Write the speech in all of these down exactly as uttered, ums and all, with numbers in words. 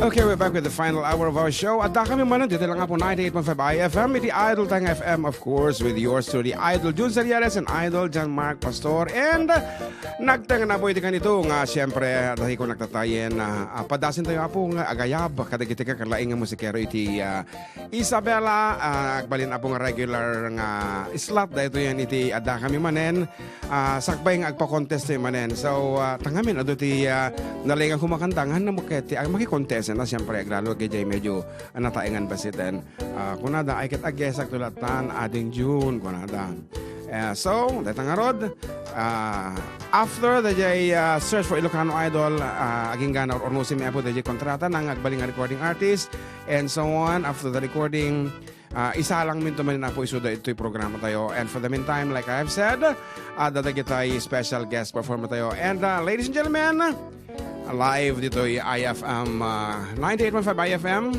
Okay, we're back with the final hour of our show. Adda kami manen ditoy lang nga po ninety-eight point five I F M, iti Idol Tang F M, of course, with yours truly, Idol Jun Seriales and Idol John Mark Pastor. And nagtengnga po iti kanito nga, siyempre, dahil ko nagtatayen, ah, ah, padasin tayo, Apo, nga agayab, kadagiti kakalaing nga musikero iti, ah, Isabela, ah, agbalin, Apo, nga regular nga slot, dahil ito yan iti adda kami manen. Ah, sakbay nga agpa-contest tayo manen. So, ah, tangamin, adu ti, ah, nalinga kumakanta, nga namuket ti, ah, maki-contest na, siyempre, aglalo, kay medyo, ah, nataengan basiten. Ah, kunada, ay ket agesak tulatan, ading June, kunada. Eh, so, deta ngarud, ah, after the J, ah, search for Ilocano Idol, ah, agingga na or-ornusim mi Apo the J kontrata nang agbalin nga recording artist, and so on. After the recording, ah, isalang minto man Apo isuda ito'y programa tayo. And for the meantime, like I have said, ah, dadagitay special guest performer tayo. And, ah, ladies and gentlemen, live dito'y I F M, ah, ninety-eight point five I F M.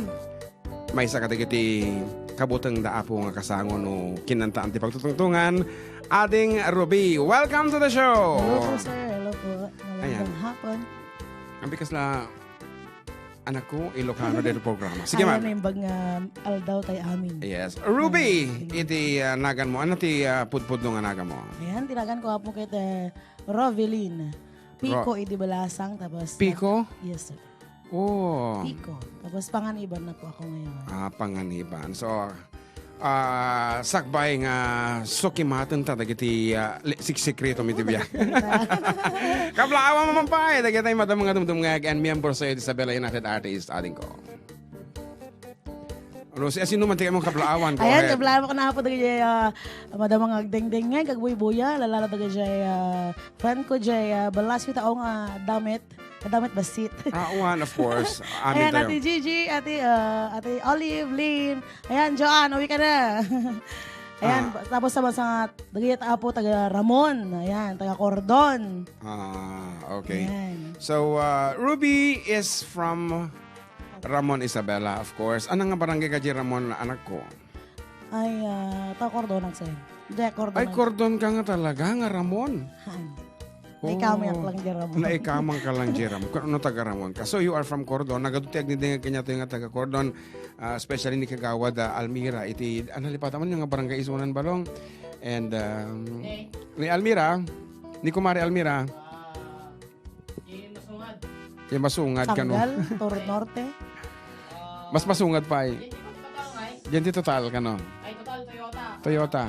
Maysa kadagiti kabuteng da Apo nga kasango no kinantaan ti pagtutungtungan. Ading Ruby, welcome to the show. Hello po, sir. Hello po. Ayan. Magandang hapon. Ang bikas la, anak ko, Ilocano dito programa. Sige, Ayan ma'am. Ang bag nga aldaw tayo amin. Yes. Ruby, Ayan. iti, ah, nagan mo. Ano ti, ah, pudpudno nga nagan mo? Ayan, tinagan ko Apo kay, eh, Rovelyn. Pico, Ro- idi balasang, tapos, ah, Pico? Yes, sir. Oh. Pico. Tapos panganiban na po ako ngayon. Ah, panganiban. So, ah, sakbay nga sukimaten ta dagiti, ah, li-, siksikreto mi ti biag. Kablaawan mo man pa, eh, dagiti madam nga dumdumngeg and miyembro sa Isabela United Artists, ading ko. Ano, si, sino man ti imong kablaawan? Go Ayan, ahead. Kablaawan ko na po dagiti, ah, madam nga agdengdengngeg, agbuybuya, lalala dagiti, ah, friend ko, jay, ah, balas yung tao nga damit. Madamit basit. Ah, one, of course. Amin Ayan, tayo. Ate Gigi, Ate, ah, Ate Olive, Lynn. Ayan, Joanne, uwi ka na. Ayan, Ah. tapos sa mga dagiti apo, taga Ramon. Ayan, taga Cordon. Ah, okay. Ayan. So, uh, Ruby is from Ramon, Isabela, of course. Ano nga barangay ka di Ramon, anak ko? Ay, ah, taga Cordon, sir. Di, Cordon Ay, ang Cordon ka nga talaga, nga Ramon. Haan. Oh. Naikamang ka lang di Ramon. Naikamang ka lang di Ramon. Kung ano taga Ramon ka. So, you are from Cordon. Nagadu ti agdingdingag kaniato nga taga Cordon. Ah, especially ni Kagawad, ah, Almira. Iti, ano, lipatan mo nga barangay isunan balong. And, um, Okay. ni Almira, ni Kumare Almira. Ah, Kay masungad. Kay masungad kano. Sangal, Toro Norte. Mas masungad pa ay. Yan ti total, ngay? Yan ti total kano. Ay, total, Toyota. Toyota.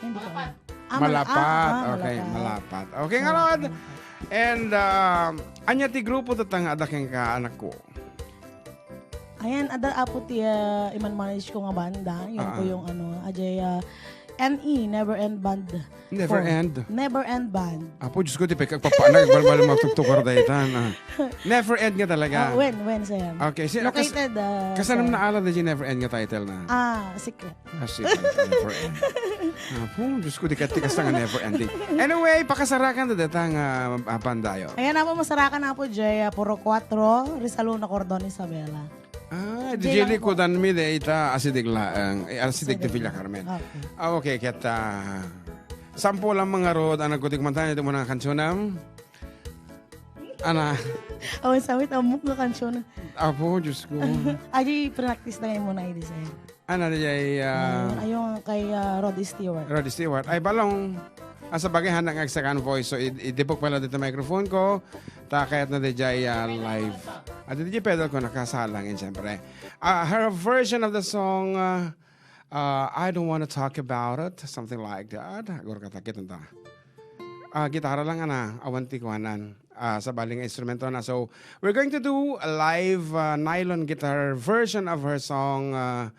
Hindi ko Malapat. alam. Ah, Mala-, Malapat. ah, ah, Okay, Malapat. Malapat. Okay, Malapat, ngarud. Malapat. And, um, ania ti grupo tatta nga adda kenka, anak ko? Ayan, adda apo ti, ah, iman-manage ko nga banda. Yun Ah, po ah. yung ano, ajay, ah, N E, Never End Band. Never Four. End? Never End Band. Apo, Diyos ko, di pa ikagpapaanag, balbal matugtukar daytan, ah. Never End nga talaga. Ah, when, when, sir? Okay, si-, kas-, Located, ah, kasanam sa na ala da di Never End nga title na? Ah, secret. Ah, secret, Never End. Apo, Diyos ko, di ka, di ka sa nga never ending. Anyway, pakasarakan da deta nga, ah, bandayo. Ayan na po, masarakan na po, jay, ah, Puro Cuatro, Rizaluna, Cordon, Isabela. Ah, Jay di lang po. Likudan mi, di ita, Acidic laeng. Eh, Acidic de Acidic. Villa Carmen. Okay. Ah, okay, ket, ah, sampo lang mga road, ang nagkutik man tayo, ito muna ang kansyonam. Ana. Awan sawit, amok nga kansyonam. Apo, Diyos ko. Adi, practice na kayo muna, Edi, sir. Ana, di ay, ah, Ayun, ayun kay, ah, Rod Stewart. Rod Stewart. Ay, balong. Asa bagay, handa nga second voice. So, id-, idipok pala dito microphone ko. Ta kayat na di jay, ah, live. At di jay pedal ko nakasalang yun, siyempre. Ah, her version of the song, ah, ah, I Don't Wanna Talk About It, something like that. Agor ka takit, anta. Ah, gitara lang, ana. Awan ti kuanan. Ah, sa baling instrumento na. So, we're going to do a live, ah, nylon guitar version of her song, ah,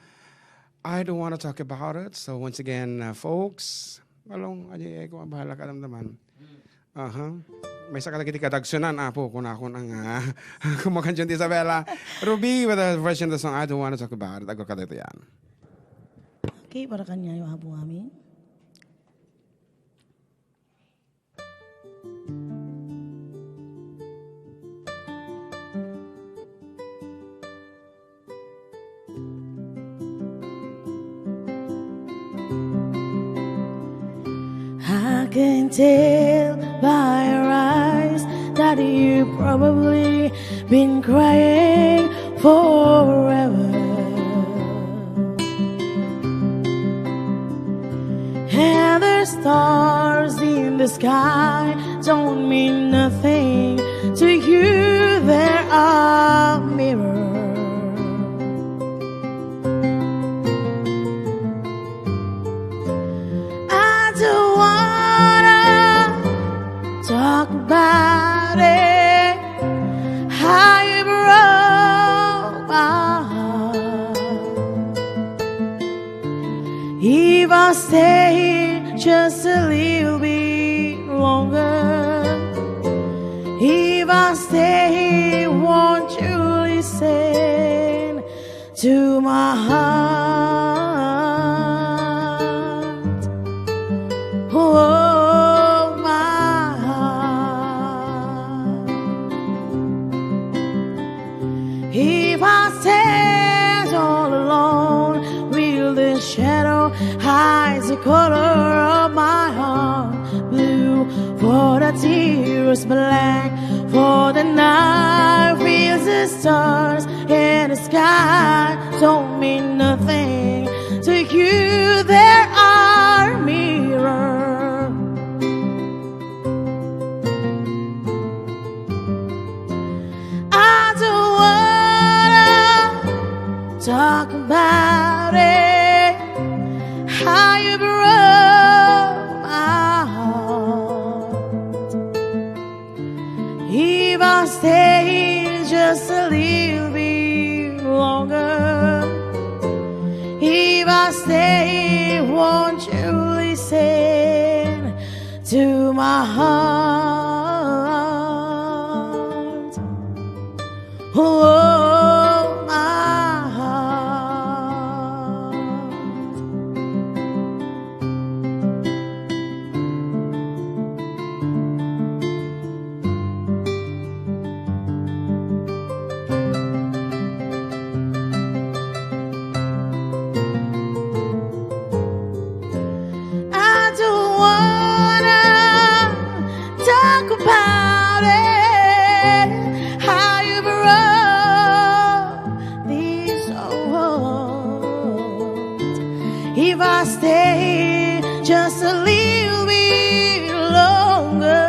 I Don't Wanna Talk About It. So, once again, ah, folks, balong, adi, eh, kung bahala ka damdaman. Aha. Maysa kadagiti kadagsunan, Apo, kunakon ang, ah, kumakansyon ti Isabela. Ruby with a version of the song, I Don't Wanna Talk About It. Agor ka dito yan. Okay, para kanya yung Apo amin. I can tell by your eyes that you probably been crying forever. And the stars in the sky don't mean nothing to you, they're a mirror. I don't wanna talk about it, how you broke my heart. If I stay here just a little bit longer, if I stay here, won't you listen to my heart? Oh, my heart. If I stand all alone, will the shadow hide the color of my heart? Blue for the tears, black for the night, with the stars in the sky don't mean nothing to you, there are mirror. I don't wanna talk about it, how you broke my heart. If I stay here just a little bit longer, if I stay here, won't you listen to my heart? Oh, my heart. I don't wanna talk about it, how you broke this heart. If I stay just a little bit longer,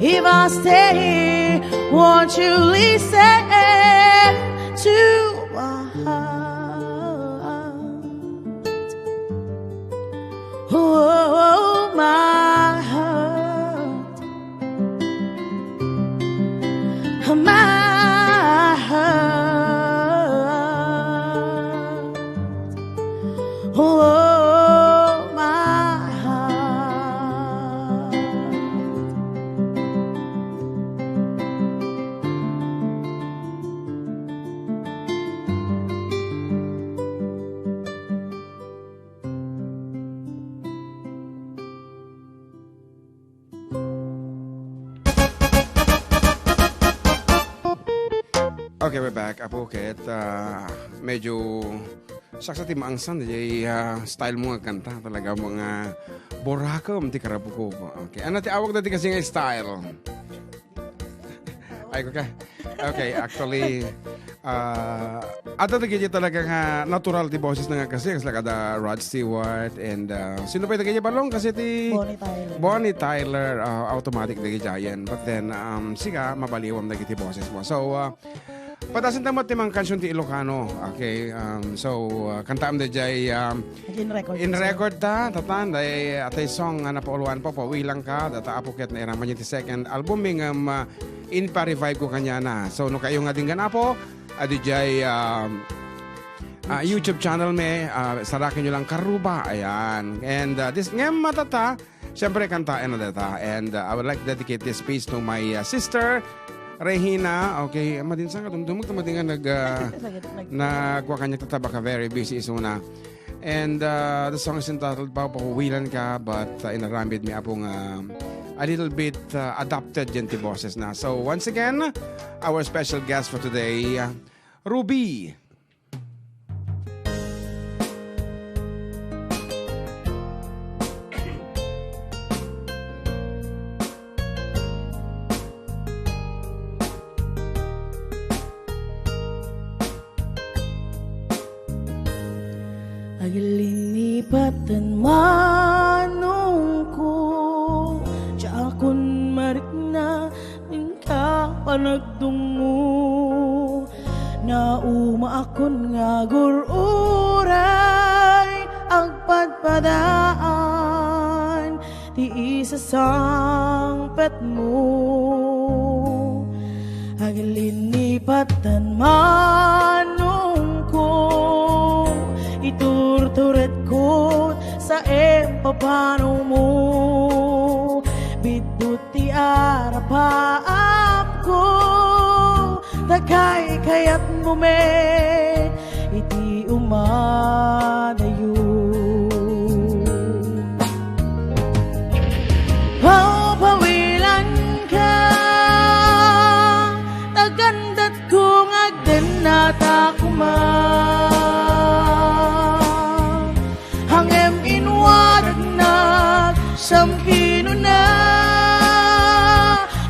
if I stay, won't you listen to my heart? Oh, my heart. My heart. Oh, my heart. Okay, we're back. Apo, ket, ah, medyo saksa ti maangsan, diay, ah, style mo nga kanta. Talaga mga burakem ti karabuko. Okay. Ano ti awag dati kasi nga style? Ay, ko ka. Okay, actually, ah, adda dagiti talaga nga natural ti boses na nga kasi, kasla kada Rod Stewart and, ah, sino pa dagiti balong kasi ti Bonnie Tyler. Bonnie Tyler, ah, automatic dagiti giant. But then, um, siga, mabaliwam dagiti boses mo. So, ah, padasen ta met ti mga kansion ti Ilocano. Okay, um, so, ah, kantaam daydiay, um, Nag-in-record in kasi. Record ta, tatan, day, atay song nga napauluan po, Pawilang Ka, data apo ket nairaman niya ti second album mi ngem, ah, inpa-revive ko kaniana. So, no kayo nga dinggan apo, adi jay, ah, ah, YouTube channel mi, ah, saraken nyo lang Karuba, ayan. And, ah, this, ngem matata, siyempre, kantaen na data. And, uh, I would like to dedicate this piece to my, uh, sister, Regina. Okay, madinsan ka, dumdumog ta madingan nag, uh, Nag-, nag- nagwa kanya tataba ka, very busy isuna. And, uh, the song is entitled Papawilan Ka, but, uh, inaramid mi apong, um, a little bit, uh, adapted yan ti boses na. So, once again, our special guest for today, uh, Ruby. Patan manongko, diakon marikna, inka panagdungmo. Naumaakon nga gur-uray, agpadpadaan ti isasangpetmo. Aglinipatan manongko, iturturedko sa impapanawmo. Biddut ti arapaapko, ta kaykayatmo met iti umadayo. Pawpawilanka, tagandatko nga agdennata koma. Ngem inwadagnak, sam kinuna,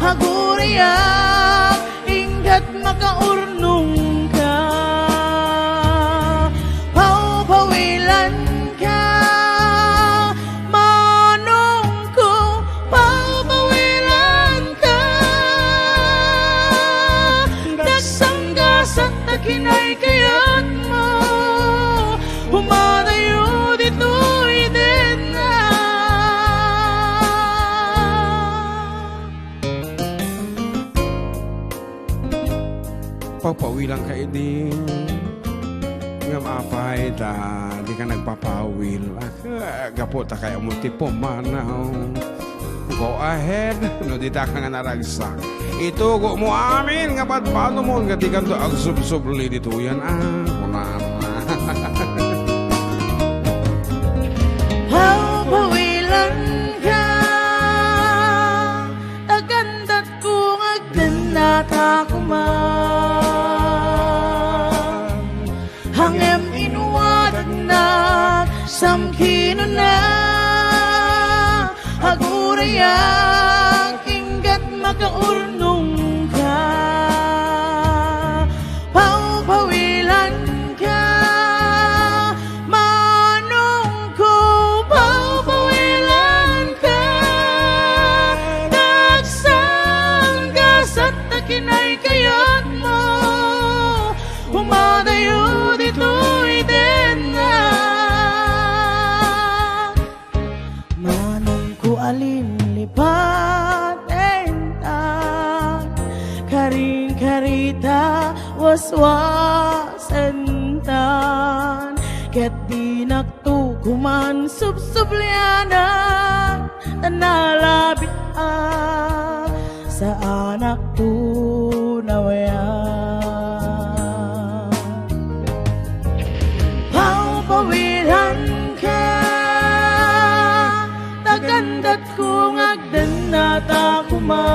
aguriak, inggat makaurnongka. Pawpawilanka, manongko, pawpawilanka. Nagsanggasat ta kinaykayatmo, umadayo ditoy denna. Pawpawilanka idi. Ngem apay ta dika nagpapawil? Ah, gapu ta kayatmo ti pumanaw. Go ahead, no dita ka nga naragsak. Itugom amin nga padpanomon nga dikanto agsubsubli ditoyen, ah, kunana. Pawpawilanka, tagandatko nga agdennata koma. Ngem inwadagnak, sam kinuna, aguriak, inggat makaurnongka. Pawpawilanka, manongko, pawpawilanka. Nagsanggasat ta kinaykayatmo, umadayo ditoy denna. Manongko a linlipatentan, karin-karita waswasentan, ket dinakto koman subsublianan, ta nalabit a saanakto nawean. Pawpawilanka, tagandatko nga agdennata koma.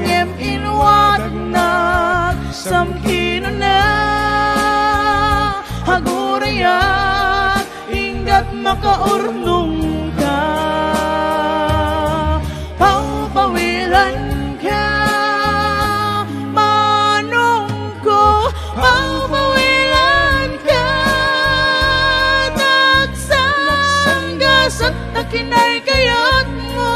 Ngem inwadagnak, sam kinuna, aguriak, inggat makaurnongka. Pawpawilanka, manongko, pawpawilanka. Nagsanggasat ta kinaykayatmo,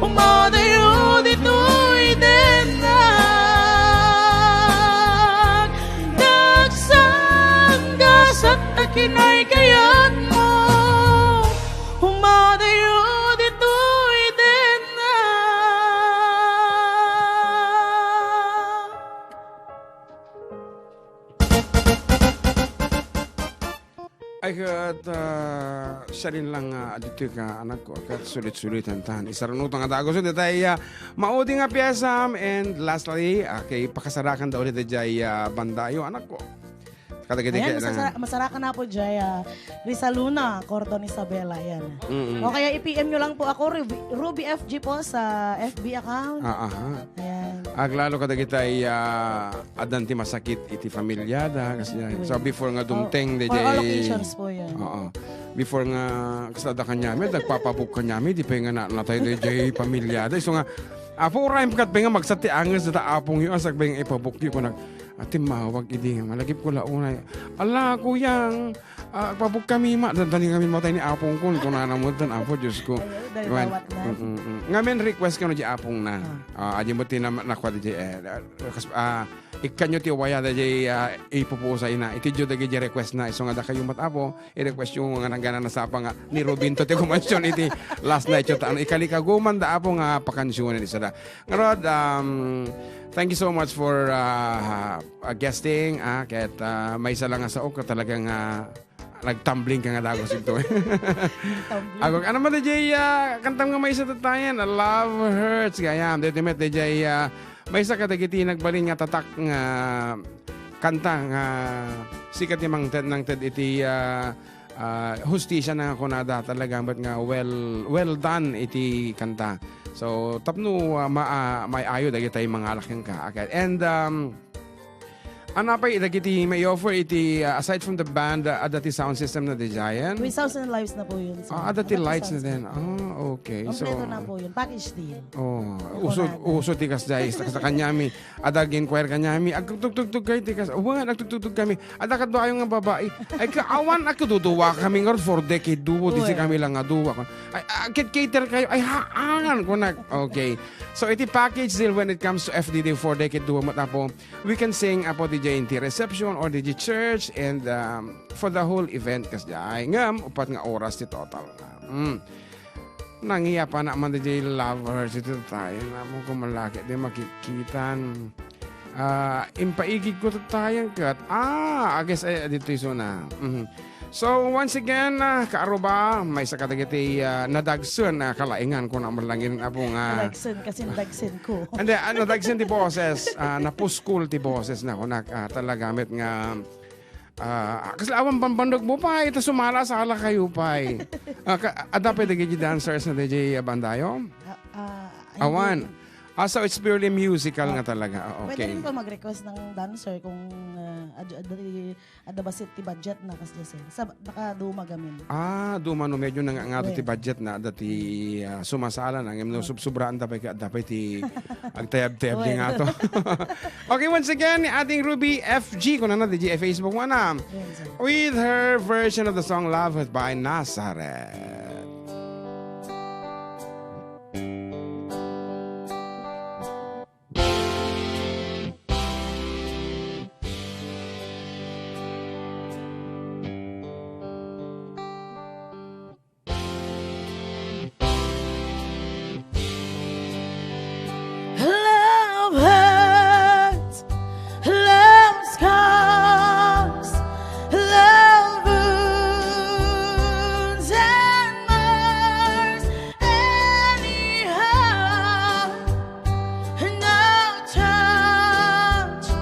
umadayo ditoy dennak. Nagsanggasat ta kinaykayatmo, umadayo ditoy dennak. Ay, ket, ah, sirin lang nga aditoy ka, anakko, ket sulit-sulitan tan. Isarunota nga dagus, daytay, ah, maudi nga piesam, and lastly, ah, kay pakasarakan daw ni dayjay, ah, bandayo, anakko. Kadagiti Ayan, kaya masasa-, masarakan na po dyan, ah, Rizaluna, Cordon Isabela, ayan. Mm-mm. O kaya i-P M nyo lang po ako, Ruby, Ruby F G po sa F B account. Ah, aha. Ayan. Aglalo kadagiti, ah, addan ti masakit iti familiada, kasi yan. Uy. So, before nga dumteng, Oh, di for all jay occasions po yan. Oo. Before nga, kasla da kanyami, nagpapabuk kanyami, di pa nga na, natay di jay familiada. So nga, Apo, uray, ket pa nga magsat ti anges data apong yu, asag pa nga ipabuk yu, kunak, Atimmawag idi nga malagipko la unay, "Ala, kuyang, ah, agpabugkami ma-," dandanin ngamin matay ni apongko, kunana metten, Apo Diosko. Ay, ay, Ngamin, dawat na. Mm, mm, mm. Ngamin request kano di apongna. Ah. Ah, adi met ti nam-, nakuan di, eh, ah, kas-, ah, ikkanyo ti waya daydiay, ah, ipupusayna. Itedyo dagiti request na. Isu nga dakayo met, Apo, i-request yo nga nanggana nasapa nga ni Rubinto ti kumansion iti last night yo. Ta, ano, ikalikaguman da, Apo, nga pakansionen isada. Ngarud, um, thank you so much for, uh, uh, guesting, ah, ket, ah, maysa lang nga sao ket talagang, ah, nagtumbling ka nga dagus ito. Tumbling. Agok, ano man, D J, ah, kantam nga maysa tattayen, ah, Love Hurts, gayam. Daytoy met, D J, ah, maysa kadagiti nagbalin nga tatak nga kanta nga sika ti mangted, nangted iti, ah, ah, hustisya na nga kunada, talaga met nga well, well done iti kanta. So, tapno, ah, ma-, ah, maayo dagitay mangalak kenka. Okay. And, um, ano pay dagiti mai-offer iti, ah, aside from the band, ah, adda ti sound system na, D J? With sounds and lights na po yun, sir. Ah, adda ti lights na din. Ah, okay. So, kompleto na po yun. Package deal. Oh, uso, uso ti kasjay, sa, sa kanyami. Adda ag-inquire kaniami, agtugtugtog kay ti kas-, wen, agtugtugtog kami. Adda kaduayo nga babai. Ay, ka-, awan, agkaduduwa kami ngarud, four decade duo, di Uy. Kami lang nga duo. Ay, ah, ket cater kayo. Ay, haan, kunak. Okay. So, iti package deal when it comes to F D D four decade duo, met, Apo, we can sing, Apo, D J, iti reception or D J church and, um, for the whole event, kasjay. Ngem, upat nga oras ti total. Mm. Nangiyapanak man daydiay Love Hurts iti tattayen. Ammok ko man la ket di makitkitan. Ah, impaigidko tattayen ket, ah, I guess, eh, ditoy isuna. Mhm. So, once again, ah, kaaruba, maysa kadagiti, ah, nadagsen, ah, kalaingan, kunak met laeng, Apo, nga nadagsen, kasindagsenko. Hindi, ah, nadagsen ti boses, ah, napuskol ti bosesna, kunak, ah, talaga met nga Ah, kasla awan bambanagmo pay, ta sumala-sala kayo pay. Ah, ka-, adda pay dagiti dancers na daydiay a bandayo? Ah, ah, hindi. Awan. Ah, so it's purely musical nga talaga. Ah, okay. Pwede rin po mag-request ng dancer kung, ah, ad-, ad-, adda bassit ti budget na, kasdiay, sir. Sa, nakaduma gamin. Ah, duma no, medyo nangangado ti budget na, adda ti, ah, sumasala na, ngem no, sub-, subraan da pay ka, adda pay ti agtayab-tayab di nga to. Okay, once again, ni Ating Ruby F G, kunana, D J, Facebook mo na. Ayan, sir. With her version of the song Love by Nazareth. Love hurts, love scars, love wounds and mars. Anyhow, no touch,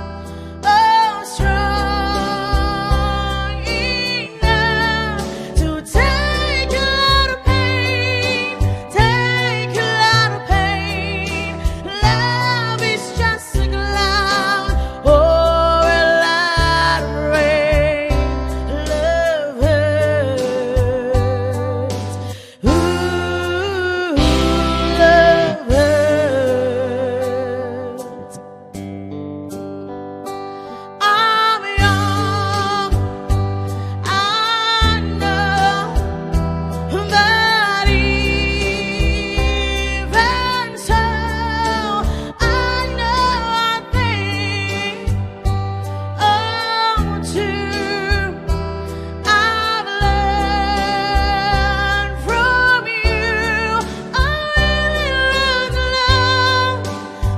oh, strong enough to take a lot of pain, take a lot of pain. Love is just a cloud or a lot of rain. Love hurts. Ooh, love hurts. I'm young, I know, but even so, I know a thing or two I've learned from you. I really love love.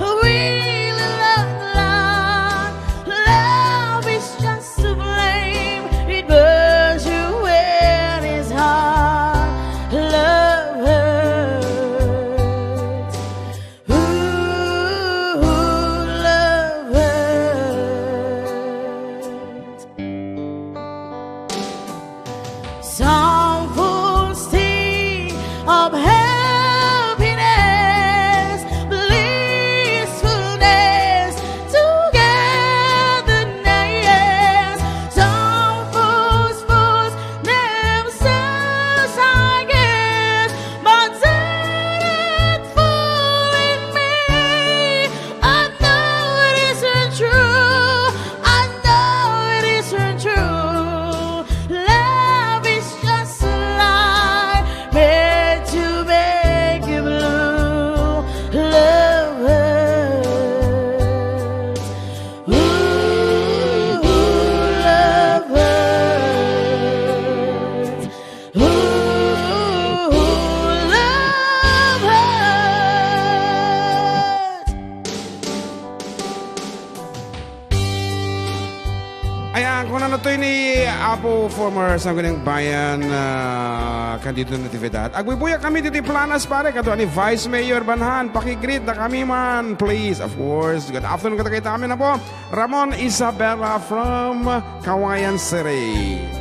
I really love love. Love is just to blame. It burns you when it's hard. Love hurts. Ooh, love hurts. Some fools think of happiness, blissfulness, togetherness. Some fools force themselves, I guess, but they're not fooling me. I know it isn't true. former Sangguniang Bayan, ah, Candido Natividad. Agbuybuyak kami ditoy Planas, pare, kadua ni Vice Mayor Banhan. Pakigreet da kami man, please. Of course. Good afternoon, kadagita amin na po. Ramon Isabela from Cauayan City.